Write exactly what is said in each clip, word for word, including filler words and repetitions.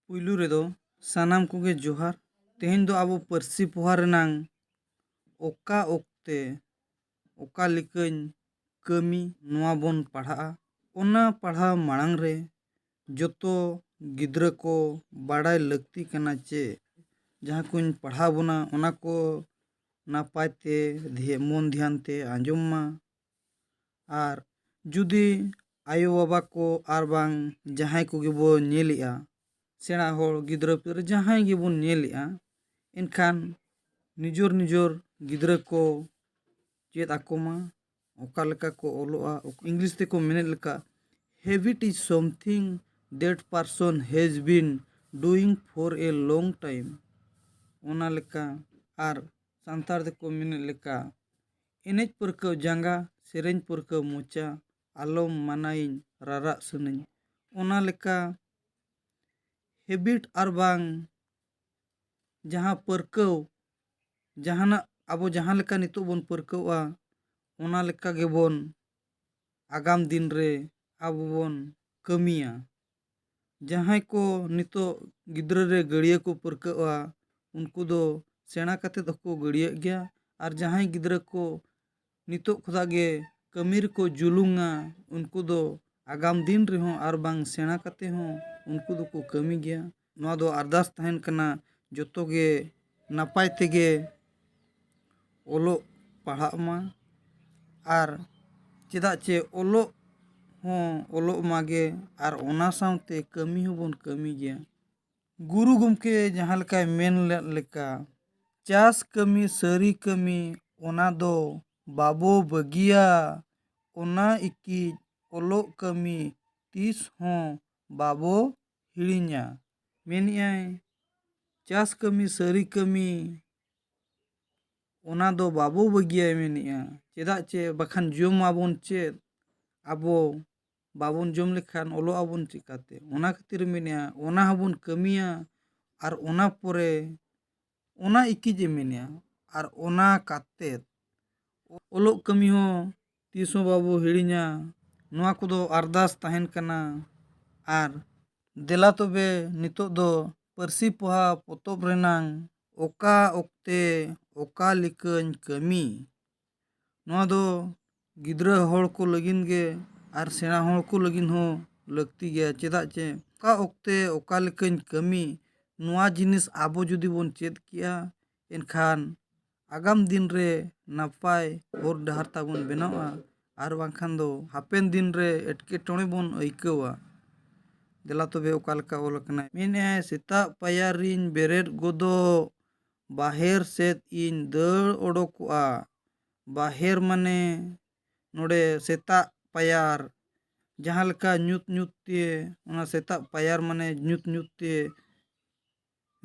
ᱯᱩᱭᱞᱩ ᱨᱮᱫᱚ ᱥᱟᱱᱟᱢ ᱠᱚᱜᱮ ᱡᱚᱦᱟᱨ᱾ ᱛᱮᱦᱮᱧ ᱫᱚ ᱟᱵᱚ ᱯᱟᱹᱨᱥᱤ ᱯᱚᱦᱟ ᱨᱮᱱᱟᱝ ᱚᱠᱟ ᱚᱠᱛᱮ ᱚᱠᱟ ᱞᱮᱠᱟᱧ ᱠᱟᱹᱢᱤ, ᱱᱚᱣᱟ ᱵᱚᱱ ᱯᱟᱲᱦᱟᱜᱼᱟ᱾ ᱚᱱᱟ ᱯᱟᱲᱦᱟᱣ ᱢᱟᱲᱟᱝ ᱨᱮ ᱡᱚᱛᱚ ᱜᱤᱫᱽᱨᱟᱹ ᱠᱚ ᱵᱟᱲᱟᱭ ᱞᱟᱹᱠᱛᱤ ᱠᱟᱱᱟ ᱪᱮ ᱡᱟᱦᱟᱸ ᱠᱚᱧ ᱯᱟᱲᱦᱟᱣ ᱵᱚᱱᱟ, ᱚᱱᱟ ᱠᱚ ᱱᱟᱯᱟᱭ ᱛᱮ ᱫᱷᱮ-, ᱢᱚᱱ ᱫᱷᱮᱭᱟᱱ ᱛᱮ ᱟᱸᱡᱚᱢ ᱢᱟ᱾ ᱟᱨ ᱡᱩᱫᱤ ᱟᱭᱳᱼᱵᱟᱵᱟ ᱠᱚ ᱟᱨ ᱵᱟᱝ ᱡᱟᱦᱟᱸᱭ ᱠᱚᱜᱮ ᱵᱚ ᱧᱮᱞᱮᱜᱼᱟ, ᱥᱮᱬᱟ ᱦᱚᱲ, ᱜᱤᱫᱽᱨᱟᱹ ᱯᱤᱫᱽᱨᱟᱹ ᱡᱟᱦᱟᱸᱭ ᱜᱮᱵᱚᱱ ᱧᱮᱞᱮᱜᱼᱟ, ᱮᱱᱠᱷᱟᱱ ᱱᱤᱡᱚᱨ ᱱᱤᱡᱚᱨ ᱜᱤᱫᱽᱨᱟᱹ ᱠᱚ ᱪᱮᱫ ᱟᱠᱚ ᱢᱟ, ᱚᱠᱟ ᱞᱮᱠᱟ ᱠᱚ ᱚᱞᱚᱜᱼᱟ᱾ English ᱛᱮᱠᱚ ᱢᱮᱱᱮᱫ ᱞᱮᱠᱟ, "Habit is something that person has been doing for a long time." ᱚᱱᱟ ᱞᱮᱠᱟ ᱟᱨ ᱥᱟᱱᱛᱟᱲ ᱛᱮᱠᱚ ᱢᱮᱱᱮᱫ ᱞᱮᱠᱟ, "ᱮᱱᱮᱡ ᱯᱟᱹᱨᱠᱟᱹᱣ ᱡᱟᱸᱜᱟ, ᱥᱮᱨᱮᱧ ᱯᱟᱹᱨᱠᱟᱹᱣ ᱢᱚᱪᱟ, ᱟᱞᱚᱢ ᱢᱟᱱᱟᱭᱤᱧ ᱨᱟᱨᱟᱜ ᱥᱟᱹᱱᱟᱹᱧ᱾" ᱚᱱᱟ ᱞᱮᱠᱟ habit ᱟᱨ ᱵᱟᱝ ᱡᱟᱦᱟᱸ ᱯᱟᱹᱨᱠᱟᱹᱣ, ᱡᱟᱦᱟᱱᱟᱜ ᱟᱵᱚ ᱡᱟᱦᱟᱸ ᱞᱮᱠᱟ ᱱᱤᱛᱚᱜ ᱵᱚᱱ ᱯᱟᱹᱨᱠᱟᱹᱣᱼᱟ, ᱚᱱᱟ ᱞᱮᱠᱟ ᱜᱮᱵᱚᱱ ᱟᱜᱟᱢ ᱫᱤᱱ ᱨᱮ ᱟᱵᱚ ᱵᱚᱱ ᱠᱟᱹᱢᱤᱭᱟ᱾ ᱡᱟᱦᱟᱸᱭ ᱠᱚ ᱱᱤᱛᱚᱜ ᱜᱤᱫᱽᱨᱟᱹ ᱨᱮ ᱜᱟᱹᱲᱭᱟᱹ ᱠᱚ ᱯᱟᱹᱨᱠᱟᱹᱣᱼᱟ, ᱩᱱᱠᱩ ᱫᱚ ᱥᱮᱬᱟ ᱠᱟᱛᱮᱫ ᱦᱚᱸᱠᱚ ᱜᱟᱹᱲᱭᱟᱹᱜ ᱜᱮᱭᱟ᱾ ᱟᱨ ᱡᱟᱦᱟᱸᱭ ᱜᱤᱫᱽᱨᱟᱹ ᱠᱚ ᱱᱤᱛᱚᱜ ᱠᱷᱚᱱᱟᱜ ᱜᱮ ᱠᱟᱹᱢᱤ ᱨᱮᱠᱚ ᱡᱩᱞᱩᱝᱟ, ᱩᱱᱠᱩ ᱫᱚ ᱟᱜᱟᱢ ᱫᱤᱱ ᱨᱮᱦᱚᱸ ᱟᱨ ᱵᱟᱝ ᱥᱮᱬᱟ ᱠᱟᱛᱮ ᱦᱚᱸ ᱩᱱᱠᱩ ᱫᱚᱠᱚ ᱠᱟᱹᱢᱤ ᱜᱮᱭᱟ᱾ ᱱᱚᱣᱟ ᱫᱚ ᱟᱨᱫᱟᱥ ᱛᱟᱦᱮᱱ ᱠᱟᱱᱟ, ᱡᱚᱛᱚ ᱜᱮ ᱱᱟᱯᱟᱭ ᱛᱮᱜᱮ ᱚᱞᱚᱜ ᱯᱟᱲᱦᱟᱜ ᱢᱟ᱾ ᱟᱨ ᱪᱮᱫᱟᱜ ᱪᱮ ᱚᱞᱚᱜ ᱦᱚᱸ ᱚᱞᱚᱜ ᱢᱟᱜᱮ, ᱟᱨ ᱚᱱᱟ ᱥᱟᱶᱛᱮ ᱠᱟᱹᱢᱤ ᱦᱚᱸᱵᱚᱱ ᱠᱟᱹᱢᱤ ᱜᱮᱭᱟ᱾ ᱜᱩᱨᱩ ᱜᱚᱢᱠᱮ ᱡᱟᱦᱟᱸ ᱞᱮᱠᱟᱭ ᱢᱮᱱ ᱞᱮᱫ ᱞᱮᱠᱟ, ᱪᱟᱥ ᱠᱟᱹᱢᱤ, ᱥᱟᱹᱨᱤ ᱠᱟᱹᱢᱤ, ᱚᱱᱟ ᱫᱚ ᱵᱟᱵᱚ ᱵᱟᱹᱜᱤᱭᱟ᱾ ᱚᱱᱟ ᱤᱠᱤᱡ ᱚᱞᱚᱜ ᱠᱟᱹᱢᱤ ᱛᱤᱥ ᱦᱚᱸ ᱵᱟᱵᱚ ᱦᱤᱲᱤᱧᱟ᱾ ᱢᱮᱱᱮᱜᱼᱟᱭ, ᱪᱟᱥ ᱠᱟᱹᱢᱤ, ᱥᱟᱹᱨᱤ ᱠᱟᱹᱢᱤ, ᱚᱱᱟ ᱫᱚ ᱵᱟᱵᱚ ᱵᱟᱹᱜᱤᱭᱟᱭ ᱢᱮᱱᱮᱜᱼᱟ᱾ ᱪᱮᱫᱟᱜ ᱪᱮ ᱵᱟᱠᱷᱟᱱ ᱡᱚᱢ ᱟᱵᱚᱱ ᱪᱮᱫ? ᱟᱵᱚ ᱵᱟᱵᱚᱱ ᱡᱚᱢ ᱞᱮᱠᱷᱟᱱ ᱚᱞᱚᱜ ᱟᱵᱚᱱ ᱪᱤᱠᱟᱹᱛᱮ? ᱚᱱᱟ ᱠᱷᱟᱹᱛᱤᱨ ᱢᱮᱱᱮᱜᱼᱟ, ᱚᱱᱟ ᱦᱚᱸᱵᱚᱱ ᱠᱟᱹᱢᱤᱭᱟ᱾ ᱟᱨ ᱚᱱᱟ ᱯᱚᱨᱮ ᱚᱱᱟ ᱤᱠᱤᱡ ᱮ ᱢᱮᱱᱮᱜᱼᱟ᱾ ᱟᱨ ᱚᱱᱟ ᱠᱟᱛᱮᱫ ᱚᱞᱚᱜ ᱠᱟᱹᱢᱤ ᱦᱚᱸ ᱛᱤᱥ ᱦᱚᱸ ᱵᱟᱵᱚ ᱦᱤᱲᱤᱧᱟ᱾ ᱱᱚᱣᱟ ᱠᱚᱫᱚ ᱟᱨᱫᱟᱥ ᱛᱟᱦᱮᱱ ᱠᱟᱱᱟ᱾ ᱟᱨ ᱫᱮᱞᱟ ᱛᱚᱵᱮ ᱱᱤᱛᱚᱜ ᱫᱚ ᱯᱟᱹᱨᱥᱤ ᱯᱚᱦᱟ ᱯᱚᱛᱚᱵ ᱨᱮᱱᱟᱝ ᱚᱠᱟ ᱚᱠᱛᱮ ᱚᱠᱟ ᱞᱮᱠᱟᱧ ᱠᱟᱹᱢᱤ᱾ ᱱᱚᱣᱟ ᱫᱚ ᱜᱤᱫᱽᱨᱟᱹ ᱦᱚᱲ ᱠᱚ ᱞᱟᱹᱜᱤᱫ ᱜᱮ ᱟᱨ ᱥᱮᱬᱟ ᱦᱚᱲ ᱠᱚ ᱞᱟᱹᱜᱤᱫ ᱦᱚᱸ ᱞᱟᱹᱠᱛᱤ ᱜᱮᱭᱟ᱾ ᱪᱮᱫᱟᱜ ᱪᱮ ᱚᱠᱟ ᱚᱠᱛᱮ ᱚᱠᱟ ᱞᱮᱠᱟᱧ ᱠᱟᱹᱢᱤ, ᱱᱚᱣᱟ ᱡᱤᱱᱤᱥ ᱟᱵᱚ ᱡᱩᱫᱤ ᱵᱚᱱ ᱪᱮᱫ ᱠᱮᱜᱼᱟ, ᱮᱱᱠᱷᱟᱱ ᱟᱜᱟᱢ ᱫᱤᱱ ᱨᱮ ᱱᱟᱯᱟᱭ ᱦᱚᱨ ᱰᱟᱦᱟᱨ ᱛᱟᱵᱚᱱ ᱵᱮᱱᱟᱣᱟ, ᱟᱨ ᱵᱟᱝᱠᱷᱟᱱ ᱫᱚ ᱦᱟᱯᱮᱱ ᱫᱤᱱ ᱨᱮ ᱮᱴᱠᱮᱴᱚᱬᱮ ᱵᱚᱱ ᱟᱹᱭᱠᱟᱹᱣᱟ᱾ ᱫᱮᱞᱟ ᱛᱚᱵᱮ ᱚᱠᱟ ᱞᱮᱠᱟ ᱚᱞ ᱟᱠᱟᱱᱟ? ᱢᱮᱱᱮᱫᱼᱟᱭ, ᱥᱮᱛᱟᱜ ᱯᱟᱭᱟᱨ ᱨᱤᱧ ᱵᱮᱨᱮᱫ ᱜᱚᱫᱚᱜ, ᱵᱟᱦᱮᱨ ᱥᱮᱫ ᱤᱧ ᱫᱟᱹᱲ ᱚᱰᱚᱠᱚᱜᱼᱟ᱾ ᱵᱟᱦᱮᱨ ᱢᱟᱱᱮ ᱱᱚᱰᱮ ᱥᱮᱛᱟᱜ ᱯᱟᱭᱟᱨ, ᱡᱟᱦᱟᱸ ᱞᱮᱠᱟ ᱧᱩᱛ ᱧᱩᱛ ᱛᱮ, ᱚᱱᱟ ᱥᱮᱛᱟᱜ ᱯᱟᱭᱟᱨ ᱢᱟᱱᱮ ᱧᱩᱛ ᱧᱩᱛ ᱛᱮ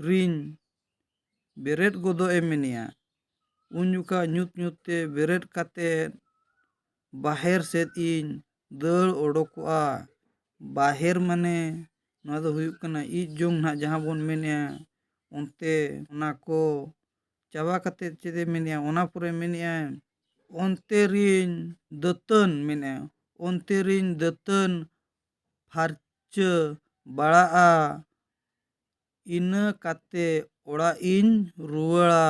ᱨᱤᱧ ᱵᱮᱨᱮᱫ ᱜᱚᱫᱚᱜ ᱮ ᱢᱮᱱᱮᱜᱼᱟ᱾ ᱩᱱ ᱡᱚᱠᱷᱟ ᱧᱩᱛ ᱧᱩᱛ ᱛᱮ ᱵᱮᱨᱮᱫ ᱠᱟᱛᱮᱫ ᱵᱟᱦᱮᱨ ᱥᱮᱫ ᱤᱧ ᱫᱟᱹᱲ ᱚᱰᱚᱠᱚᱜᱼᱟ᱾ ᱵᱟᱦᱮᱨ ᱢᱟᱱᱮ ᱱᱚᱣᱟ ᱫᱚ ᱦᱩᱭᱩᱜ ᱠᱟᱱᱟ ᱤᱡ ᱡᱚᱝ ᱱᱟᱦᱟᱜ ᱡᱟᱦᱟᱸ ᱵᱚᱱ ᱢᱮᱱᱮᱜᱼᱟ, ᱚᱱᱛᱮ ᱚᱱᱟ ᱠᱚ ᱪᱟᱵᱟ ᱠᱟᱛᱮᱫ ᱪᱮᱫ ᱮ ᱢᱮᱱᱮᱜᱼᱟ, ᱚᱱᱟ ᱯᱚᱨᱮ ᱢᱮᱱᱮᱜᱼᱟᱭ, ᱚᱱᱛᱮ ᱨᱤᱧ ᱫᱟᱹᱛᱟᱹᱱ ᱢᱮᱱᱮᱜᱼᱟ, ᱚᱱᱛᱮ ᱨᱤᱧ ᱫᱟᱹᱛᱟᱹᱱ ᱯᱷᱟᱨᱪᱟᱹ ᱵᱟᱲᱟᱜᱼᱟ, ᱤᱱᱟᱹ ᱠᱟᱛᱮ ᱚᱲᱟᱜ ᱤᱧ ᱨᱩᱣᱟᱹᱲᱟ᱾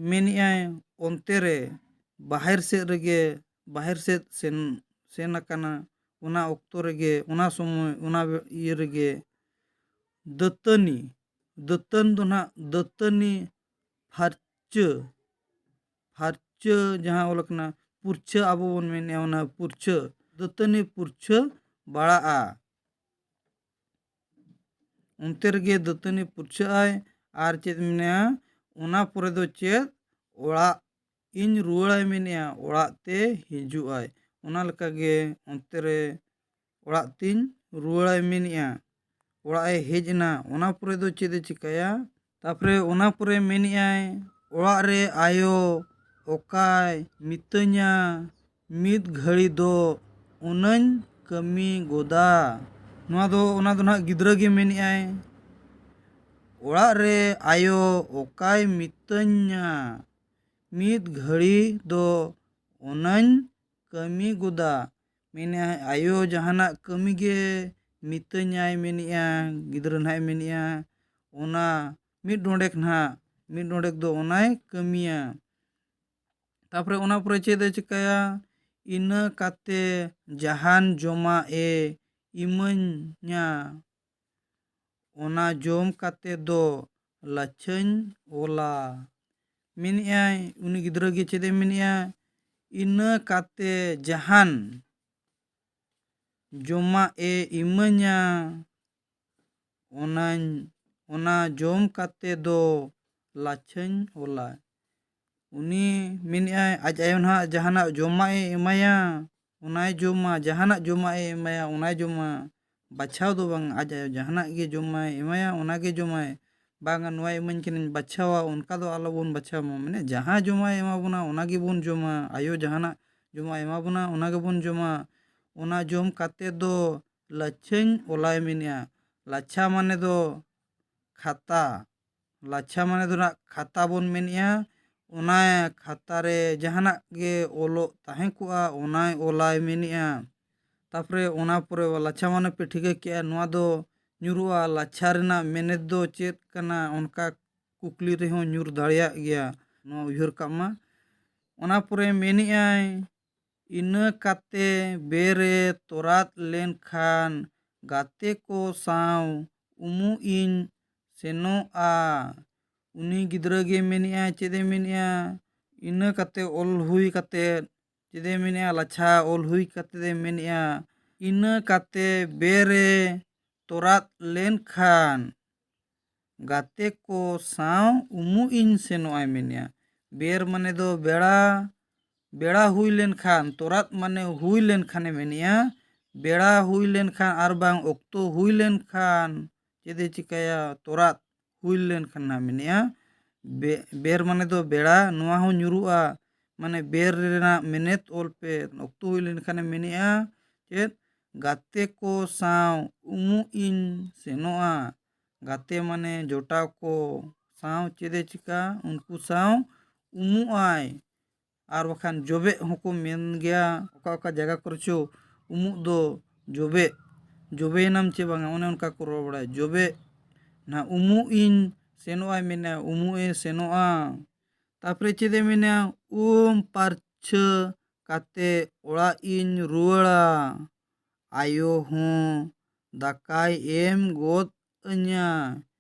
ᱢᱮᱱᱮᱜᱼᱟᱭ, ᱚᱱᱛᱮ ᱨᱮ ᱵᱟᱦᱮᱨ ᱥᱮᱫ ᱨᱮᱜᱮ, ᱵᱟᱦᱮᱨ ᱥᱮᱫ ᱥᱮᱱ, ᱥᱮᱱ ᱟᱠᱟᱱᱟ, ᱚᱱᱟ ᱚᱠᱛᱚ ᱨᱮᱜᱮ, ᱚᱱᱟ ᱥᱚᱢᱚᱭ, ᱚᱱᱟ ᱤᱭᱟᱹ ᱨᱮᱜᱮ ᱫᱟᱹᱛᱟᱹᱱᱤ, ᱫᱟᱹᱛᱟᱹᱱ ᱫᱚ ᱱᱟᱦᱟᱜ ᱫᱟᱹᱛᱟᱹᱱᱤ ᱯᱷᱟᱨᱪᱟᱹ, ᱯᱷᱟᱨᱪᱟᱹ ᱡᱟᱦᱟᱸ ᱚᱞ ᱟᱠᱟᱱᱟ, ᱯᱩᱨᱪᱷᱟᱹ ᱟᱵᱚ ᱵᱚᱱ ᱢᱮᱱᱮᱜᱼᱟ, ᱚᱱᱟ ᱯᱩᱨᱪᱷᱟᱹ, ᱫᱟᱹᱛᱟᱹᱱᱤ ᱯᱩᱨᱪᱷᱟᱹ ᱵᱟᱲᱟᱜᱼᱟ᱾ ᱚᱱᱛᱮ ᱨᱮᱜᱮ ᱫᱟᱹᱛᱟᱹᱱᱤ ᱯᱩᱨᱪᱷᱟᱹᱜ ᱟᱭ᱾ ᱟᱨ ᱪᱮᱫ ᱢᱮᱱᱟᱜᱼᱟ, ᱚᱱᱟ ᱯᱚᱨᱮ ᱫᱚ ᱪᱮᱫ? ᱚᱲᱟᱜ ᱤᱧ ᱨᱩᱣᱟᱹᱲᱟᱭ ᱢᱮᱱᱮᱜᱼᱟ, ᱚᱲᱟᱜ ᱛᱮ ᱦᱤᱡᱩᱜ ᱟᱭ᱾ ᱚᱱᱟ ᱞᱮᱠᱟᱜᱮ ᱚᱱᱛᱮ ᱨᱮ ᱚᱲᱟᱜ ᱛᱤᱧ ᱨᱩᱣᱟᱹᱲᱟᱭ ᱢᱮᱱᱮᱜᱼᱟ, ᱚᱲᱟᱜ ᱮ ᱦᱮᱡ ᱮᱱᱟ᱾ ᱚᱱᱟ ᱯᱚᱨᱮ ᱫᱚ ᱪᱮᱫ ᱮ ᱪᱤᱠᱟᱹᱭᱟ? ᱛᱟᱯᱚᱨᱮ ᱚᱱᱟ ᱯᱚᱨᱮ ᱢᱮᱱᱮᱜᱼᱟᱭ, ᱚᱲᱟᱜ ᱨᱮ ᱟᱭᱳ ᱚᱠᱟᱭ ᱢᱤᱛᱟᱹᱧᱟ, ᱢᱤᱫ ᱜᱷᱟᱹᱲᱤ ᱫᱚ ᱚᱱᱟᱧ ᱠᱟᱹᱢᱤ ᱜᱚᱫᱟ᱾ ᱱᱚᱣᱟ ᱫᱚ, ᱚᱱᱟ ᱫᱚ ᱱᱟᱦᱟᱜ ᱜᱤᱫᱽᱨᱟᱹ ᱜᱮ ᱢᱮᱱᱮᱜᱼᱟᱭ, ᱚᱲᱟᱜ ᱨᱮ ᱟᱭᱳ ᱚᱠᱟᱭ ᱢᱤᱛᱟᱹᱧᱟ, ᱢᱤᱫ ᱜᱷᱟᱹᱲᱤ ᱫᱚ ᱚᱱᱟᱧ ᱠᱟᱹᱢᱤ ᱜᱚᱫᱟ᱾ ᱢᱮᱱᱮᱜᱼᱟᱭ, ᱟᱭᱳ ᱡᱟᱦᱟᱱᱟᱜ ᱠᱟᱹᱢᱤ ᱜᱮ ᱢᱤᱛᱟᱹᱧᱟᱭ ᱢᱮᱱᱮᱜᱼᱟ, ᱜᱤᱫᱽᱨᱟᱹ ᱱᱟᱦᱟᱜ ᱮ ᱢᱮᱱᱮᱜᱼᱟ, ᱚᱱᱟ ᱢᱤᱫ ᱰᱚᱸᱰᱮᱠ ᱱᱟᱦᱟᱜ, ᱢᱤᱫ ᱰᱚᱸᱰᱮᱠ ᱫᱚ ᱚᱱᱟᱭ ᱠᱟᱹᱢᱤᱭᱟ᱾ ᱛᱟᱯᱚᱨᱮ ᱚᱱᱟ ᱯᱚᱨᱮ ᱪᱮᱫ ᱮ ᱪᱤᱠᱟᱹᱭᱟ? ᱤᱱᱟᱹ ᱠᱟᱛᱮ ᱡᱟᱦᱟᱱ ᱡᱚᱢᱟᱜ ᱮ ᱤᱢᱟᱹᱧᱟ, ᱚᱱᱟ ᱡᱚᱢ ᱠᱟᱛᱮ ᱫᱚ ᱞᱟᱪᱷᱟᱧ ᱚᱞᱟ᱾ ᱢᱮᱱᱮᱜᱼᱟᱭ, ᱩᱱᱤ ᱜᱤᱫᱽᱨᱟᱹ ᱜᱮ ᱪᱮᱫ ᱮ ᱢᱮᱱᱮᱜᱼᱟ? ᱤᱱᱟᱹ ᱠᱟᱛᱮ ᱡᱟᱦᱟᱱ ᱡᱚᱢᱟᱜ ᱮ ᱤᱢᱟᱹᱧᱟ, ᱚᱱᱟᱧ, ᱚᱱᱟ ᱡᱚᱢ ᱠᱟᱛᱮ ᱫᱚ ᱞᱟᱪᱷᱟᱧ ᱚᱞᱟ᱾ ᱩᱱᱤ ᱢᱮᱱᱮᱜᱼᱟᱭ, ᱟᱡ ᱟᱭᱳ ᱱᱟᱦᱟᱜ ᱡᱟᱦᱟᱱᱟᱜ ᱡᱚᱢᱟᱜ ᱮ ᱮᱢᱟᱭᱟ, ᱚᱱᱟᱭ ᱡᱚᱢᱟ, ᱡᱟᱦᱟᱱᱟᱜ ᱡᱚᱢᱟᱜ ᱮ ᱮᱢᱟᱭᱟ, ᱚᱱᱟᱭ ᱡᱚᱢᱟ᱾ ᱵᱟᱪᱷᱟᱣ ᱫᱚ ᱵᱟᱝ, ᱟᱡ ᱟᱭᱳ ᱡᱟᱦᱟᱱᱟᱜ ᱜᱮ ᱡᱚᱢᱟᱭ ᱮᱢᱟᱭᱟ, ᱚᱱᱟ ᱜᱮ ᱡᱚᱢᱟᱭ᱾ ᱵᱟᱝᱟ, ᱱᱚᱣᱟ ᱤᱢᱟᱹᱧ ᱠᱟᱹᱱᱟᱹᱧ, ᱵᱟᱪᱷᱟᱣᱟ, ᱚᱱᱠᱟ ᱫᱚ ᱟᱞᱚᱵᱚᱱ ᱵᱟᱪᱷᱟᱣ ᱢᱟ᱾ ᱢᱟᱱᱮ ᱡᱟᱦᱟᱸ ᱡᱚᱢᱟᱜ ᱮ ᱮᱢᱟ ᱵᱚᱱᱟ, ᱚᱱᱟ ᱜᱮᱵᱚᱱ ᱡᱚᱢᱟ᱾ ᱟᱭᱳ ᱡᱟᱦᱟᱱᱟᱜ ᱡᱚᱢᱟᱜ ᱮ ᱮᱢᱟ ᱵᱚᱱᱟ, ᱚᱱᱟ ᱜᱮᱵᱚᱱ ᱡᱚᱢᱟ᱾ ᱚᱱᱟ ᱡᱚᱢ ᱠᱟᱛᱮ ᱫᱚ ᱞᱟᱪᱷᱟᱧ ᱚᱞᱟᱭ ᱢᱮᱱᱮᱜᱼᱟ᱾ ᱞᱟᱪᱷᱟ ᱢᱟᱱᱮ ᱫᱚ ᱠᱷᱟᱛᱟ᱾ ᱞᱟᱪᱷᱟ ᱢᱟᱱᱮ ᱫᱚ ᱱᱟᱜ ᱠᱷᱟᱛᱟ ᱵᱚᱱ ᱢᱮᱱᱮᱜᱼᱟ᱾ ᱚᱱᱟ ᱠᱷᱟᱛᱟ ᱨᱮ ᱡᱟᱦᱟᱱᱟᱜ ᱜᱮ ᱚᱞᱚᱜ ᱛᱟᱦᱮᱸ ᱠᱚᱜᱼᱟ, ᱚᱱᱟᱭ ᱚᱞᱟᱭ ᱢᱮᱱᱮᱜᱼᱟ᱾ ᱛᱟᱯᱚᱨᱮ ᱚᱱᱟ ᱯᱚᱨᱮ ᱞᱟᱪᱷᱟ ᱢᱟᱱᱮ ᱯᱮ ᱴᱷᱤᱠᱟᱹ ᱠᱮᱜᱼᱟ, ᱱᱚᱣᱟ ᱫᱚ ᱧᱩᱨᱩᱜᱼᱟ᱾ ᱞᱟᱪᱷᱟ ᱨᱮᱱᱟᱜ ᱢᱮᱱᱮᱛ ᱫᱚ ᱪᱮᱫ ᱠᱟᱱᱟ? ᱚᱱᱠᱟ ᱠᱩᱠᱞᱤ ᱨᱮᱦᱚᱸ ᱧᱩᱨ ᱫᱟᱲᱮᱭᱟᱜ ᱜᱮᱭᱟ, ᱱᱚᱣᱟ ᱩᱭᱦᱟᱹᱨ ᱠᱟᱜ ᱢᱟ᱾ ᱚᱱᱟ ᱯᱚᱨᱮ ᱢᱮᱱᱮᱜᱼᱟᱭ, ᱤᱱᱟᱹ ᱠᱟᱛᱮ ᱵᱮᱨᱮ ᱛᱚᱨᱟᱫ ᱞᱮᱱᱠᱷᱟᱱ ᱜᱟᱛᱮ ᱠᱚ ᱥᱟᱶ ᱩᱢᱩᱜ ᱤᱧ ᱥᱮᱱᱚᱜᱼᱟ᱾ ᱩᱱᱤ ᱜᱤᱫᱽᱨᱟᱹ ᱜᱮ ᱢᱮᱱᱮᱜᱼᱟ, ᱪᱮᱫ ᱮ ᱢᱮᱱᱮᱜᱼᱟ? ᱤᱱᱟᱹ ᱠᱟᱛᱮ ᱚᱞ ᱦᱩᱭ ᱠᱟᱛᱮ ᱪᱮᱫ ᱮ ᱢᱮᱱᱮᱜᱼᱟ? ᱞᱟᱪᱷᱟ ᱚᱞ ᱦᱩᱭ ᱠᱟᱛᱮ ᱮ ᱢᱮᱱᱮᱜᱼᱟ, ᱤᱱᱟᱹ ᱠᱟᱛᱮ ᱵᱮᱨᱮ ᱛᱚᱨᱟᱫ ᱞᱮᱱᱠᱷᱟᱱ ᱜᱟᱛᱮ ᱠᱚ ᱥᱟᱶ ᱩᱢᱩᱜ ᱤᱧ ᱥᱮᱱᱚᱜᱼᱟᱭ ᱢᱮᱱᱮᱜᱼᱟ᱾ ᱵᱮᱨ ᱢᱟᱱᱮ ᱫᱚ ᱵᱮᱲᱟ, ᱵᱮᱲᱟ ᱦᱩᱭ ᱞᱮᱱᱠᱷᱟᱱ, ᱛᱚᱨᱟᱫ ᱢᱟᱱᱮ ᱦᱩᱭ ᱞᱮᱱᱠᱷᱟᱱᱮ ᱢᱮᱱᱮᱜᱼᱟ᱾ ᱵᱮᱲᱟ ᱦᱩᱭ ᱞᱮᱱᱠᱷᱟᱱ ᱟᱨ ᱵᱟᱝ ᱚᱠᱛᱚ ᱦᱩᱭ ᱞᱮᱱᱠᱷᱟᱱ ᱪᱮᱫ ᱮ ᱪᱤᱠᱟᱹᱭᱟ? ᱛᱚᱨᱟᱫ ᱦᱩᱭ ᱞᱮᱱᱠᱷᱟᱱ ᱱᱟᱜ ᱢᱮᱱᱮᱜᱼᱟ᱾ ᱵᱮ-, ᱵᱮᱨ ᱢᱟᱱᱮ ᱫᱚ ᱵᱮᱲᱟ, ᱱᱚᱣᱟ ᱦᱚᱸ ᱧᱩᱨᱩᱜᱼᱟ᱾ ᱢᱟᱱᱮ ᱵᱮᱨ ᱨᱮᱱᱟᱜ ᱢᱮᱱᱮᱛ ᱚᱞ ᱯᱮ᱾ ᱚᱠᱛᱚ ᱦᱩᱭ ᱞᱮᱱᱠᱷᱟᱱᱮ ᱢᱮᱱᱮᱜᱼᱟ ᱪᱮᱫ? ᱜᱟᱛᱮ ᱠᱚ ᱥᱟᱶ ᱩᱢᱩᱜ ᱤᱧ ᱥᱮᱱᱚᱜᱼᱟ᱾ ᱜᱟᱛᱮ ᱢᱟᱱᱮ ᱡᱚᱴᱟᱣ ᱠᱚ ᱥᱟᱶ ᱪᱮᱫ ᱮ ᱪᱤᱠᱟ? ᱩᱱᱠᱩ ᱥᱟᱶ ᱩᱢᱩᱜ ᱟᱭ᱾ ᱟᱨ ᱵᱟᱠᱷᱟᱱ ᱡᱚᱵᱮᱜ ᱦᱚᱸᱠᱚ ᱢᱮᱱ ᱜᱮᱭᱟ, ᱚᱠᱟ ᱚᱠᱟ ᱡᱟᱭᱜᱟ ᱠᱚᱨᱮ ᱪᱚ ᱩᱢᱩᱜ ᱫᱚ ᱡᱚᱵᱮᱜ᱾ ᱡᱚᱵᱮᱭᱮᱱᱟᱢ ᱪᱮ ᱵᱟᱝᱟ, ᱚᱱᱮ ᱚᱱᱠᱟ ᱠᱚ ᱨᱚᱲ ᱵᱟᱲᱟᱭᱟ᱾ ᱡᱚᱵᱮ ᱱᱟᱦᱟᱜ ᱩᱢᱩᱜ ᱤᱧ ᱥᱮᱱᱚᱜᱼᱟᱭ ᱢᱮᱱᱮᱜᱼᱟ, ᱩᱢᱩᱜ ᱮ ᱥᱮᱱᱚᱜᱼᱟ᱾ ᱛᱟᱯᱚᱨᱮ ᱪᱮᱫ ᱮ ᱢᱮᱱᱮᱜᱼᱟ? ᱩᱢ ᱯᱟᱨᱪᱷᱟᱹ ᱠᱟᱛᱮ ᱚᱲᱟᱜ ᱤᱧ ᱨᱩᱣᱟᱹᱲᱟ᱾ ᱟᱭᱳ ᱦᱚᱸ ᱫᱟᱠᱟᱭ ᱮᱢ ᱜᱚᱫ ᱟᱹᱧᱟ᱾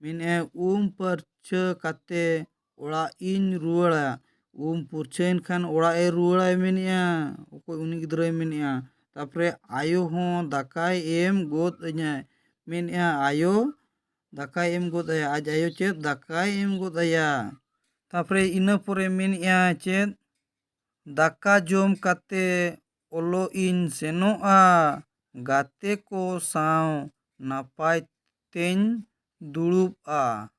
ᱢᱮᱱᱮᱜᱼᱟᱭ, ᱩᱢ ᱯᱟᱹᱨᱪᱷᱟᱹ ᱠᱟᱛᱮ ᱚᱲᱟᱜ ᱤᱧ ᱨᱩᱣᱟᱹᱲᱟ᱾ ᱩᱢ ᱯᱩᱨᱪᱷᱟᱹᱭᱮᱱ ᱠᱷᱟᱱ ᱚᱲᱟᱜ ᱮ ᱨᱩᱣᱟᱹᱲᱟᱭ ᱢᱮᱱᱮᱜᱼᱟ᱾ ᱚᱠᱚᱭ? ᱩᱱᱤ ᱜᱤᱫᱽᱨᱟᱹᱭ ᱢᱮᱱᱮᱜᱼᱟ᱾ ᱛᱟᱯᱚᱨᱮ ᱟᱭᱳ ᱦᱚᱸ ᱫᱟᱠᱟᱭ ᱮᱢ ᱜᱚᱫ ᱟᱹᱧᱟᱭ᱾ ᱢᱮᱱᱮᱜᱼᱟ, ᱟᱭᱳ ᱫᱟᱠᱟᱭ ᱮᱢ ᱜᱚᱫ ᱟᱭᱟ᱾ ᱟᱡ ᱟᱭᱳ ᱪᱮᱫ? ᱫᱟᱠᱟᱭ ᱮᱢ ᱜᱚᱫ ᱟᱭᱟ᱾ ᱛᱟᱯᱚᱨᱮ ᱤᱱᱟᱹ ᱯᱚᱨᱮ ᱢᱮᱱᱮᱜᱼᱟ ᱪᱮᱫ? ᱫᱟᱠᱟ ᱡᱚᱢ ᱠᱟᱛᱮ ᱚᱞᱚᱜ ᱤᱧ ᱥᱮᱱᱚᱜᱼᱟ, ᱜᱟᱛᱮ ᱠᱚ ᱥᱟᱶ ᱱᱟᱯᱟᱭ ᱛᱮᱧ ᱫᱩᱲᱩᱵᱼᱟ᱾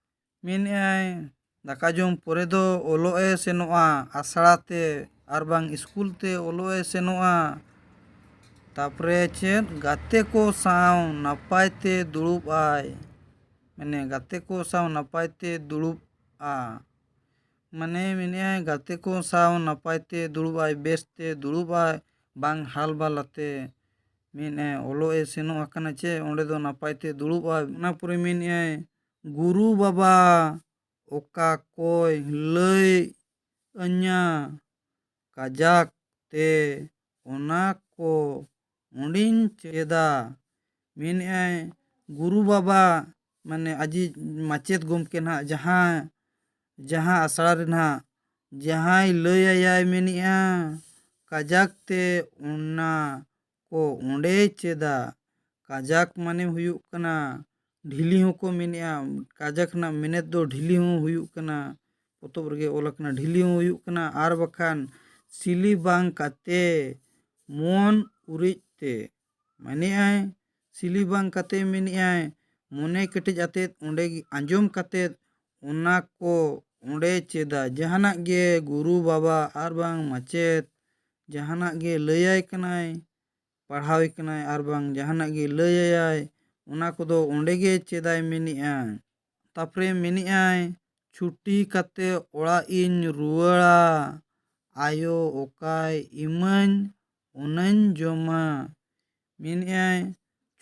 ᱢᱮᱱᱮᱜᱼᱟᱭ, ᱫᱟᱠᱟ ᱡᱚᱢ ᱯᱚᱨᱮ ᱫᱚ ᱚᱞᱚᱜ ᱮ ᱥᱮᱱᱚᱜᱼᱟ, ᱟᱥᱲᱟ ᱛᱮ ᱟᱨ ᱵᱟᱝ ᱥᱠᱩᱞ ᱛᱮ ᱚᱞᱚᱜ ᱮ ᱥᱮᱱᱚᱜᱼᱟ᱾ ᱛᱟᱯᱚᱨᱮ ᱪᱮᱫ? ᱜᱟᱛᱮ ᱠᱚ ᱥᱟᱶ ᱱᱟᱯᱟᱭ ᱛᱮ ᱫᱩᱲᱩᱵ ᱟᱭ᱾ ᱢᱟᱱᱮ ᱜᱟᱛᱮ ᱠᱚ ᱥᱟᱶ ᱱᱟᱯᱟᱭ ᱛᱮ ᱫᱩᱲᱩᱵᱼᱟ᱾ ᱢᱟᱱᱮ ᱢᱮᱱᱮᱜᱼᱟᱭ, ᱜᱟᱛᱮ ᱠᱚ ᱥᱟᱶ ᱱᱟᱯᱟᱭ ᱛᱮ ᱫᱩᱲᱩᱵ ᱟᱭ, ᱵᱮᱥ ᱛᱮ ᱫᱩᱲᱩᱵ ᱟᱭ, ᱵᱟᱝ ᱦᱟᱞᱵᱟᱞ ᱟᱛᱮ᱾ ᱢᱮᱱᱮᱜᱼᱟᱭ, ᱚᱞᱚᱜ ᱮ ᱥᱮᱱᱚᱜ ᱟᱠᱟᱱᱟ ᱪᱮ, ᱚᱸᱰᱮ ᱫᱚ ᱱᱟᱯᱟᱭ ᱛᱮ ᱫᱩᱲᱩᱵ ᱟᱭ᱾ ᱚᱱᱟ ᱯᱚᱨᱮ ᱢᱮᱱᱮᱜᱼᱟᱭ, ᱜᱩᱨᱩ ᱵᱟᱵᱟ ᱚᱠᱟ ᱠᱚᱭ ᱞᱟᱹᱭ ᱟᱹᱧᱟ ᱠᱟᱡᱟᱠ ᱛᱮ, ᱚᱱᱟ ᱠᱚ ᱚᱸᱰᱮᱧ ᱪᱮᱫᱟ᱾ ᱢᱮᱱᱮᱜᱼᱟᱭ, ᱜᱩᱨᱩ ᱵᱟᱵᱟ, ᱢᱟᱱᱮ ᱟᱡᱤᱡ ᱢᱟᱪᱮᱫ ᱜᱚᱢᱠᱮ ᱱᱟᱦᱟᱜ, ᱡᱟᱦᱟᱸ, ᱡᱟᱦᱟᱸ ᱟᱥᱲᱟ ᱨᱮ ᱱᱟᱦᱟᱜ ᱡᱟᱦᱟᱸᱭ ᱞᱟᱹᱭ ᱟᱭᱟᱭ ᱢᱮᱱᱮᱜᱼᱟ, ᱠᱟᱡᱟᱠ ᱛᱮ ᱚᱱᱟ ᱠᱚ ᱚᱸᱰᱮᱭ ᱪᱮᱫᱟ᱾ ᱠᱟᱡᱟᱠ ᱢᱟᱱᱮ ᱦᱩᱭᱩᱜ ᱠᱟᱱᱟ ᱰᱷᱤᱞᱤ ᱦᱚᱸᱠᱚ ᱢᱮᱱᱮᱜᱼᱟ᱾ ᱠᱟᱡᱟᱠ ᱨᱮᱱᱟᱜ ᱢᱮᱱᱮᱛ ᱫᱚ ᱰᱷᱤᱞᱤ ᱦᱚᱸ ᱦᱩᱭᱩᱜ ᱠᱟᱱᱟ, ᱯᱚᱛᱚᱵ ᱨᱮᱜᱮ ᱚᱞ ᱟᱠᱟᱱᱟ, ᱰᱷᱤᱞᱤ ᱦᱚᱸ ᱦᱩᱭᱩᱜ ᱠᱟᱱᱟ, ᱟᱨ ᱵᱟᱠᱷᱟᱱ ᱥᱤᱞᱤ ᱵᱟᱝ ᱠᱟᱛᱮ ᱢᱚᱱ ᱩᱨᱤᱡ ᱛᱮ᱾ ᱢᱟᱱᱮᱜᱼᱟᱭ, ᱥᱤᱞᱤ ᱵᱟᱝ ᱠᱟᱛᱮ ᱢᱮᱱᱮᱜᱼᱟᱭ, ᱢᱚᱱᱮ ᱠᱮᱴᱮᱡ ᱟᱛᱮᱫ ᱚᱸᱰᱮ ᱜᱮ ᱟᱸᱡᱚᱢ ᱠᱟᱛᱮᱫ ᱚᱱᱟ ᱠᱚ ᱚᱸᱰᱮ ᱪᱮᱫᱟ᱾ ᱡᱟᱦᱟᱱᱟᱜ ᱜᱮ ᱜᱩᱨᱩ ᱵᱟᱵᱟ ᱟᱨ ᱵᱟᱝ ᱢᱟᱪᱮᱫ ᱡᱟᱦᱟᱱᱟᱜ ᱜᱮ ᱞᱟᱹᱭᱟᱭ ᱠᱟᱱᱟᱭ, ᱯᱟᱲᱦᱟᱣᱮ ᱠᱟᱱᱟᱭ ᱟᱨ ᱵᱟᱝ ᱡᱟᱦᱟᱱᱟᱜ ᱜᱮ ᱞᱟᱹᱭᱟᱭᱟᱭ, ᱚᱱᱟ ᱠᱚᱫᱚ ᱚᱸᱰᱮ ᱜᱮ ᱪᱮᱫᱟᱭ ᱢᱮᱱᱮᱜᱼᱟ᱾ ᱛᱟᱯᱚᱨᱮ ᱢᱮᱱᱮᱜᱼᱟᱭ, ᱪᱷᱩᱴᱤ ᱠᱟᱛᱮ ᱚᱲᱟᱜ ᱤᱧ ᱨᱩᱣᱟᱹᱲᱟ, ᱟᱭᱳ ᱚᱠᱟᱭ ᱤᱢᱟᱹᱧ ᱚᱱᱟᱧ ᱡᱚᱢᱟ᱾ ᱢᱮᱱᱮᱜᱼᱟᱭ,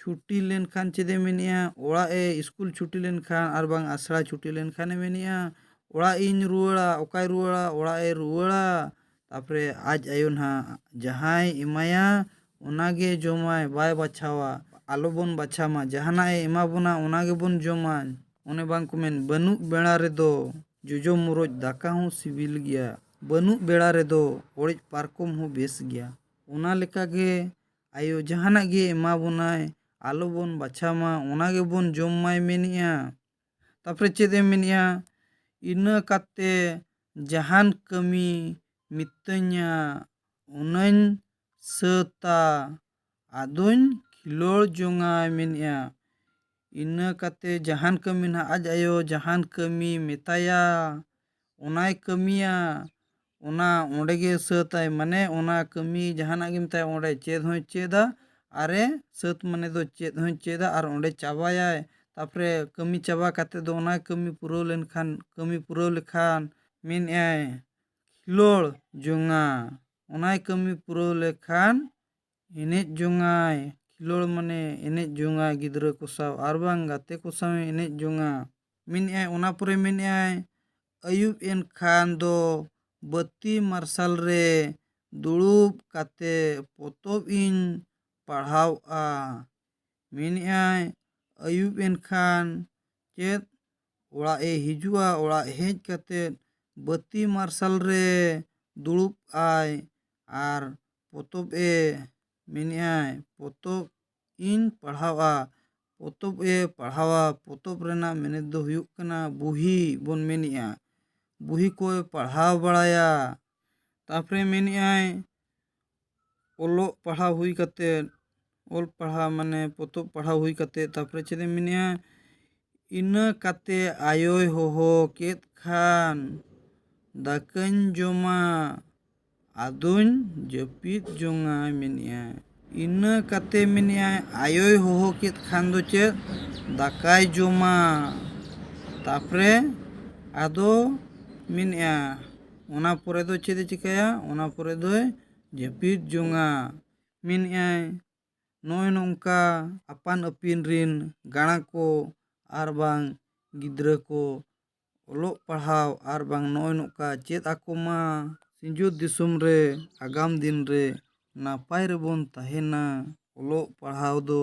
ᱪᱷᱩᱴᱤ ᱞᱮᱱᱠᱷᱟᱱ ᱪᱮᱫ ᱮ ᱢᱮᱱᱮᱜᱼᱟ? ᱚᱲᱟᱜ ᱮ, ᱥᱠᱩᱞ ᱪᱷᱩᱴᱤ ᱞᱮᱱᱠᱷᱟᱱ ᱟᱨ ᱵᱟᱝ ᱟᱥᱲᱟ ᱪᱷᱩᱴᱤ ᱞᱮᱱᱠᱷᱟᱱ ᱮ ᱢᱮᱱᱮᱜᱼᱟ, "ᱚᱲᱟᱜ ᱤᱧ ᱨᱩᱣᱟᱹᱲᱟ, ᱚᱠᱟᱭ ᱨᱩᱣᱟᱹᱲᱟ? ᱚᱲᱟᱜ ᱮ ᱨᱩᱣᱟᱹᱲᱟ᱾" ᱛᱟᱯᱚᱨᱮ ᱟᱡ ᱟᱭᱳ ᱱᱟᱦᱟᱜ ᱡᱟᱦᱟᱸᱭ ᱮᱢᱟᱭᱟ, ᱚᱱᱟ ᱜᱮ ᱡᱚᱢᱟᱭ, ᱵᱟᱭ ᱵᱟᱪᱷᱟᱣᱟ᱾ ᱟᱞᱚ ᱵᱚᱱ ᱵᱟᱪᱷᱟᱣ ᱢᱟ, ᱡᱟᱦᱟᱱᱟᱜ ᱮ ᱮᱢᱟ ᱵᱚᱱᱟ, ᱚᱱᱟ ᱜᱮᱵᱚᱱ ᱡᱚᱢᱟ᱾ ᱚᱱᱮ ᱵᱟᱝ ᱠᱚ ᱢᱮᱱ, "ᱵᱟᱹᱱᱩᱜ ᱵᱮᱲᱟ ᱨᱮᱫᱚ ᱡᱚᱡᱚ ᱢᱚᱨᱚᱡ ᱫᱟᱠᱟ ᱦᱚᱸ ᱥᱤᱵᱤᱞ ᱜᱮᱭᱟ, ᱵᱟᱹᱱᱩᱜ ᱵᱮᱲᱟ ᱨᱮᱫᱚ ᱚᱲᱮᱡ ᱯᱟᱨᱠᱚᱢ ᱦᱚᱸ ᱵᱮᱥ ᱜᱮᱭᱟ᱾" ᱚᱱᱟ ᱞᱮᱠᱟᱜᱮ ᱟᱭᱳ ᱡᱟᱦᱟᱱᱟᱜ ᱜᱮ ᱮᱢᱟ ᱵᱚᱱᱟᱭ, ᱟᱞᱚ ᱵᱚᱱ ᱵᱟᱪᱷᱟᱣ ᱢᱟ, ᱚᱱᱟ ᱜᱮᱵᱚᱱ ᱡᱚᱢ ᱢᱟᱭ ᱢᱮᱱᱮᱜᱼᱟ᱾ ᱛᱟᱯᱚᱨᱮ ᱪᱮᱫ ᱮ ᱢᱮᱱᱮᱜᱼᱟ? "ᱤᱱᱟᱹ ᱠᱟᱛᱮ ᱡᱟᱦᱟᱱ ᱠᱟᱹᱢᱤ ᱢᱤᱛᱟᱹᱧᱟ, ᱚᱱᱟᱧ ᱥᱟᱹᱛᱟ, ᱟᱫᱚᱧ ᱠᱷᱤᱞᱳᱲ ᱡᱚᱝᱟᱭ" ᱢᱮᱱᱮᱜᱼᱟ᱾ ᱤᱱᱟᱹ ᱠᱟᱛᱮ ᱡᱟᱦᱟᱱ ᱠᱟᱹᱢᱤ ᱱᱟᱦᱟᱜ ᱟᱡ ᱟᱭᱳ ᱡᱟᱦᱟᱱ ᱠᱟᱹᱢᱤ ᱢᱮᱛᱟᱭᱟ, ᱚᱱᱟᱭ ᱠᱟᱹᱢᱤᱭᱟ, ᱚᱱᱟ ᱚᱸᱰᱮ ᱜᱮ ᱥᱟᱹᱛᱟᱭ, ᱢᱟᱱᱮ ᱚᱱᱟ ᱠᱟᱹᱢᱤ ᱡᱟᱦᱟᱱᱟᱜ ᱜᱮ ᱢᱮᱛᱟᱭᱟ, ᱚᱸᱰᱮ ᱪᱮᱫ ᱦᱚᱸᱭ ᱪᱮᱫᱟ, ᱟᱨᱮ ᱥᱟᱹᱛ ᱢᱟᱱᱮ ᱫᱚ ᱪᱮᱫ ᱦᱚᱸᱭ ᱪᱮᱫᱟ ᱟᱨ ᱚᱸᱰᱮ ᱪᱟᱵᱟᱭᱟᱭ᱾ ᱛᱟᱯᱚᱨᱮ ᱠᱟᱹᱢᱤ ᱪᱟᱵᱟ ᱠᱟᱛᱮ ᱫᱚ ᱚᱱᱟ ᱠᱟᱹᱢᱤ ᱯᱩᱨᱟᱹᱣ ᱞᱮᱱᱠᱷᱟᱱ, ᱠᱟᱹᱢᱤ ᱯᱩᱨᱟᱹᱣ ᱞᱮᱠᱷᱟᱱ ᱢᱮᱱᱮᱜᱼᱟᱭ ᱠᱷᱤᱞᱳᱲ ᱡᱚᱝᱟ, ᱚᱱᱟᱭ ᱠᱟᱹᱢᱤ ᱯᱩᱨᱟᱹᱣ ᱞᱮᱠᱷᱟᱱ ᱮᱱᱮᱡ ᱡᱚᱝᱟᱭ᱾ ᱠᱷᱤᱞᱳᱲ ᱢᱟᱱᱮ ᱮᱱᱮᱡ ᱡᱚᱝᱟᱭ ᱜᱤᱫᱽᱨᱟᱹ ᱠᱚ ᱥᱟᱶ ᱟᱨ ᱵᱟᱝ ᱜᱟᱛᱮ ᱠᱚ ᱥᱟᱶ ᱮ ᱮᱱᱮᱡ ᱡᱚᱝᱟ᱾ ᱢᱮᱱᱮᱜᱼᱟᱭ, ᱚᱱᱟ ᱯᱚᱨᱮ ᱢᱮᱱᱮᱜᱼᱟᱭ, ᱟᱹᱭᱩᱵ ᱮᱱᱠᱷᱟᱱ ᱫᱚ ᱵᱟᱹᱛᱤ ᱢᱟᱨᱥᱟᱞ ᱨᱮ ᱫᱩᱲᱩᱵ ᱠᱟᱛᱮ ᱯᱚᱛᱚᱵ ᱤᱧ ᱯᱟᱲᱦᱟᱣᱜᱼᱟ᱾ ᱢᱮᱱᱮᱜᱼᱟᱭ, ᱟᱹᱭᱩᱵ ᱮᱱᱠᱷᱟᱱ ᱪᱮᱫ ᱚᱲᱟᱜ ᱮ ᱦᱤᱡᱩᱜᱼᱟ, ᱚᱲᱟᱜ ᱦᱮᱡ ᱠᱟᱛᱮ ᱵᱟᱹᱛᱤ ᱢᱟᱨᱥᱟᱞ ᱨᱮ ᱫᱩᱲᱩᱵ ᱟᱭ ᱟᱨ ᱯᱚᱛᱚᱵ ᱮ ᱢᱮᱱᱮᱜᱼᱟᱭ, ᱯᱚᱛᱚᱵ ᱤᱧ ᱯᱟᱲᱦᱟᱣᱟ, ᱯᱚᱛᱚᱵ ᱮ ᱯᱟᱲᱦᱟᱣᱟ᱾ ᱯᱚᱛᱚᱵ ᱨᱮᱱᱟᱜ ᱢᱮᱱᱮᱛ ᱫᱚ ᱦᱩᱭᱩᱜ ᱠᱟᱱᱟ ᱵᱩᱦᱤ ᱵᱚᱱ ᱢᱮᱱᱮᱜᱼᱟ, ᱵᱩᱦᱤ ᱠᱚᱭ ᱯᱟᱲᱦᱟᱣ ᱵᱟᱲᱟᱭᱟ᱾ ᱛᱟᱯᱚᱨᱮ ᱢᱮᱱᱮᱜᱼᱟᱭ, ᱚᱞᱚᱜ ᱯᱟᱲᱦᱟᱣ ᱦᱩᱭ ᱠᱟᱛᱮ, ᱚᱞ ᱯᱟᱲᱦᱟᱣ ᱢᱟᱱᱮ ᱯᱚᱛᱚᱵ ᱯᱟᱲᱦᱟᱣ ᱦᱩᱭ ᱠᱟᱛᱮ, ᱛᱟᱯᱚᱨᱮ ᱪᱮᱫ ᱮ ᱢᱮᱱᱮᱜᱼᱟ? ᱤᱱᱟᱹ ᱠᱟᱛᱮ ᱟᱭᱳᱭ ᱦᱚᱦᱚ ᱠᱮᱫ ᱠᱷᱟᱱ ᱫᱟᱠᱟᱧ ᱡᱚᱢᱟ, ᱟᱫᱚᱧ ᱡᱟᱹᱯᱤᱫ ᱡᱚᱝᱟ ᱢᱮᱱᱮᱜᱼᱟᱭ᱾ ᱤᱱᱟᱹ ᱠᱟᱛᱮ ᱢᱮᱱᱮᱜᱼᱟᱭ, ᱟᱭᱳᱭ ᱦᱚᱦᱚ ᱠᱮᱫ ᱠᱷᱟᱱ ᱫᱚ ᱪᱮᱫ? ᱫᱟᱠᱟᱭ ᱡᱚᱢᱟ᱾ ᱛᱟᱯᱚᱨᱮ ᱟᱫᱚ ᱢᱮᱱᱮᱜᱼᱟ, ᱚᱱᱟ ᱯᱚᱨᱮ ᱫᱚ ᱪᱮᱫ ᱮ ᱪᱤᱠᱟᱹᱭᱟ? ᱚᱱᱟ ᱯᱚᱨᱮ ᱫᱚᱭ ᱡᱟᱹᱯᱤᱫ ᱡᱚᱝᱟ᱾ ᱢᱮᱱᱮᱜᱼᱟᱭ, ᱱᱚᱜᱼᱚᱭ ᱱᱚᱝᱠᱟ ᱟᱯᱟᱱ ᱟᱹᱯᱤᱱ ᱨᱤᱱ ᱜᱟᱬᱟ ᱠᱚ ᱟᱨ ᱵᱟᱝ ᱜᱤᱫᱽᱨᱟᱹ ᱠᱚ ᱚᱞᱚᱜ ᱯᱟᱲᱦᱟᱣ ᱟᱨ ᱵᱟᱝ ᱱᱚᱜᱼᱚᱭ ᱱᱚᱝᱠᱟ ᱪᱮᱫ ᱟᱠᱚ ᱢᱟ᱾ ᱥᱤᱧᱚᱛ ᱫᱤᱥᱚᱢ ᱨᱮ ᱟᱜᱟᱢ ᱫᱤᱱ ᱨᱮ ᱱᱟᱯᱟᱭ ᱨᱮᱵᱚᱱ ᱛᱟᱦᱮᱱᱟ᱾ ᱚᱞᱚᱜ ᱯᱟᱲᱦᱟᱣ ᱫᱚ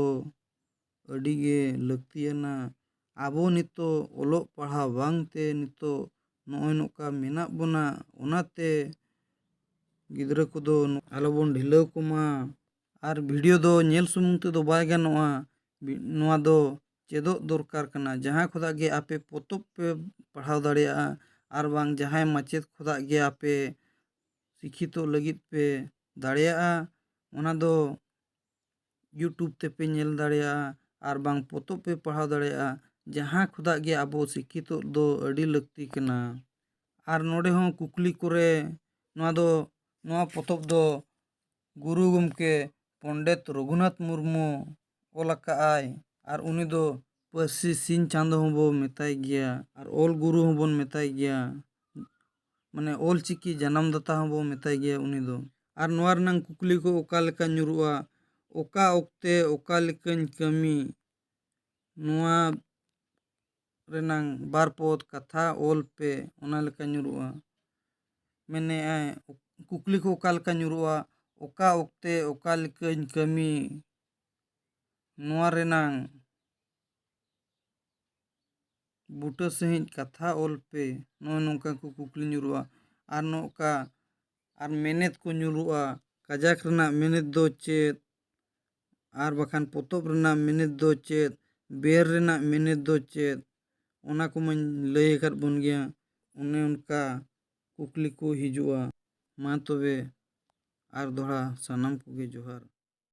ᱟᱹᱰᱤ ᱜᱮ ᱞᱟᱹᱠᱛᱤᱭᱟᱱᱟ᱾ ᱟᱵᱚ ᱱᱤᱛᱚᱜ ᱚᱞᱚᱜ ᱯᱟᱲᱦᱟᱣ ᱵᱟᱝᱛᱮ ᱱᱤᱛᱚᱜ ᱱᱚᱜᱼᱚᱭ ᱱᱚᱝᱠᱟ ᱢᱮᱱᱟᱜ ᱵᱚᱱᱟ᱾ ᱚᱱᱟᱛᱮ ᱜᱤᱫᱽᱨᱟᱹ ᱠᱚᱫᱚ ᱟᱞᱚᱵᱚᱱ ᱰᱷᱤᱞᱟᱹᱣ ᱠᱚᱢᱟ᱾ ᱟᱨ video ᱫᱚ ᱧᱮᱞ ᱥᱩᱢᱩᱝ ᱛᱮᱫᱚ ᱵᱟᱭ ᱜᱟᱱᱚᱜᱼᱟ᱾ ᱵᱤ-, ᱱᱚᱣᱟ ᱫᱚ ᱪᱮᱫᱚᱜ ᱫᱚᱨᱠᱟᱨ ᱠᱟᱱᱟ᱾ ᱡᱟᱦᱟᱸ ᱠᱷᱚᱱᱟᱜ ᱜᱮ ᱟᱯᱮ ᱯᱚᱛᱚᱵ ᱯᱮ ᱯᱟᱲᱦᱟᱣ ᱫᱟᱲᱮᱭᱟᱜᱼᱟ, ᱟᱨ ᱵᱟᱝ ᱡᱟᱦᱟᱸᱭ ᱢᱟᱪᱮᱫ ᱠᱷᱚᱱᱟᱜ ᱜᱮ ᱟᱯᱮ ᱥᱤᱠᱠᱷᱤᱛᱚᱜ ᱞᱟᱹᱜᱤᱫ ᱯᱮ ᱫᱟᱲᱮᱭᱟᱜᱼᱟ, ᱚᱱᱟ ᱫᱚ YouTube ᱛᱮᱯᱮ ᱧᱮᱞ ᱫᱟᱲᱮᱭᱟᱜᱼᱟ, ᱟᱨ ᱵᱟᱝ ᱯᱚᱛᱚᱵ ᱯᱮ ᱯᱟᱲᱦᱟᱣ ᱫᱟᱲᱮᱭᱟᱜᱼᱟ᱾ ᱡᱟᱦᱟᱸ ᱠᱷᱚᱱᱟᱜ ᱜᱮ ᱟᱵᱚ ᱥᱤᱠᱠᱷᱤᱛᱚᱜ ᱫᱚ ᱟᱹᱰᱤ ᱞᱟᱹᱠᱛᱤ ᱠᱟᱱᱟ᱾ ᱟᱨ ᱱᱚᱰᱮ ᱦᱚᱸ ᱠᱩᱠᱞᱤ ᱠᱚᱨᱮ ᱱᱚᱣᱟ ᱫᱚ, ᱱᱚᱣᱟ ᱯᱚᱛᱚᱵ ᱫᱚ ᱜᱩᱨᱩ ᱜᱚᱢᱠᱮ ᱯᱚᱱᱰᱤᱛ ᱨᱚᱜᱷᱩᱱᱟᱛᱷ ᱢᱩᱨᱢᱩ ᱚᱞ ᱟᱠᱟᱫᱼᱟᱭ᱾ ᱟᱨ ᱩᱱᱤ ᱫᱚ ᱯᱟᱹᱨᱥᱤ ᱥᱤᱧ ᱪᱟᱸᱫᱚ ᱦᱚᱸᱵᱚ ᱢᱮᱛᱟᱭ ᱜᱮᱭᱟ, ᱟᱨ ᱚᱞ ᱜᱩᱨᱩ ᱦᱚᱸᱵᱚᱱ ᱢᱮᱛᱟᱭ ᱜᱮᱭᱟ, ᱢᱟᱱᱮ ᱚᱞ ᱪᱤᱠᱤ ᱡᱟᱱᱟᱢ ᱫᱟᱛᱟ ᱦᱚᱸᱵᱚ ᱢᱮᱛᱟᱭ ᱜᱮᱭᱟ ᱩᱱᱤ ᱫᱚ᱾ ᱟᱨ ᱱᱚᱣᱟ ᱨᱮᱱᱟᱝ ᱠᱩᱠᱞᱤ ᱠᱚ ᱚᱠᱟ ᱞᱮᱠᱟ ᱧᱩᱨᱩᱜᱼᱟ, ᱚᱠᱟ ᱚᱠᱛᱮ ᱚᱠᱟ ᱞᱮᱠᱟᱧ ᱠᱟᱹᱢᱤ, ᱱᱚᱣᱟ ᱨᱮᱱᱟᱝ ᱵᱟᱨ ᱯᱚᱫ ᱠᱟᱛᱷᱟ ᱚᱞ ᱯᱮ, ᱚᱱᱟ ᱞᱮᱠᱟ ᱧᱩᱨᱩᱜᱼᱟ᱾ ᱢᱮᱱᱮᱜᱼᱟᱭ, ᱠᱩᱠᱞᱤ ᱠᱚ ᱚᱠᱟ ᱞᱮᱠᱟ ᱧᱩᱨᱩᱜᱼᱟ, ᱚᱠᱟ ᱚᱠᱛᱮ ᱚᱠᱟ ᱞᱮᱠᱟᱧ ᱠᱟᱹᱢᱤ, ᱱᱚᱣᱟ ᱨᱮᱱᱟᱝ ᱵᱩᱴᱟᱹ ᱥᱟᱺᱦᱤᱡ ᱠᱟᱛᱷᱟ ᱚᱞ ᱯᱮ, ᱱᱚᱜᱼᱚᱭ ᱱᱚᱝᱠᱟ ᱠᱚ ᱠᱩᱠᱞᱤ ᱧᱩᱨᱩᱜᱼᱟ᱾ ᱟᱨ ᱱᱚᱝᱠᱟ ᱟᱨ ᱢᱮᱱᱮᱛ ᱠᱚ ᱧᱩᱨᱩᱜᱼᱟ, ᱠᱟᱡᱟᱠ ᱨᱮᱱᱟᱜ ᱢᱮᱱᱮᱛ ᱫᱚ ᱪᱮᱫ, ᱟᱨ ᱵᱟᱠᱷᱟᱱ ᱯᱚᱛᱚᱵ ᱨᱮᱱᱟᱜ ᱢᱮᱱᱮᱛ ᱫᱚ ᱪᱮᱫ, ᱵᱮᱨ ᱨᱮᱱᱟᱜ ᱢᱮᱱᱮᱛ ᱫᱚ ᱪᱮᱫ, ᱚᱱᱟ ᱠᱚᱢᱟᱧ ᱞᱟᱹᱭ ᱟᱠᱟᱫ ᱵᱚᱱ ᱜᱮᱭᱟ᱾ ᱚᱱᱮ ᱚᱱᱠᱟ ᱠᱩᱠᱞᱤ ᱠᱚ ᱦᱤᱡᱩᱜᱼᱟ᱾ ᱢᱟ ᱛᱚᱵᱮ ᱟᱨ ᱫᱚᱦᱲᱟ ᱥᱟᱱᱟᱢ ᱠᱚᱜᱮ ᱡᱚᱦᱟᱨ᱾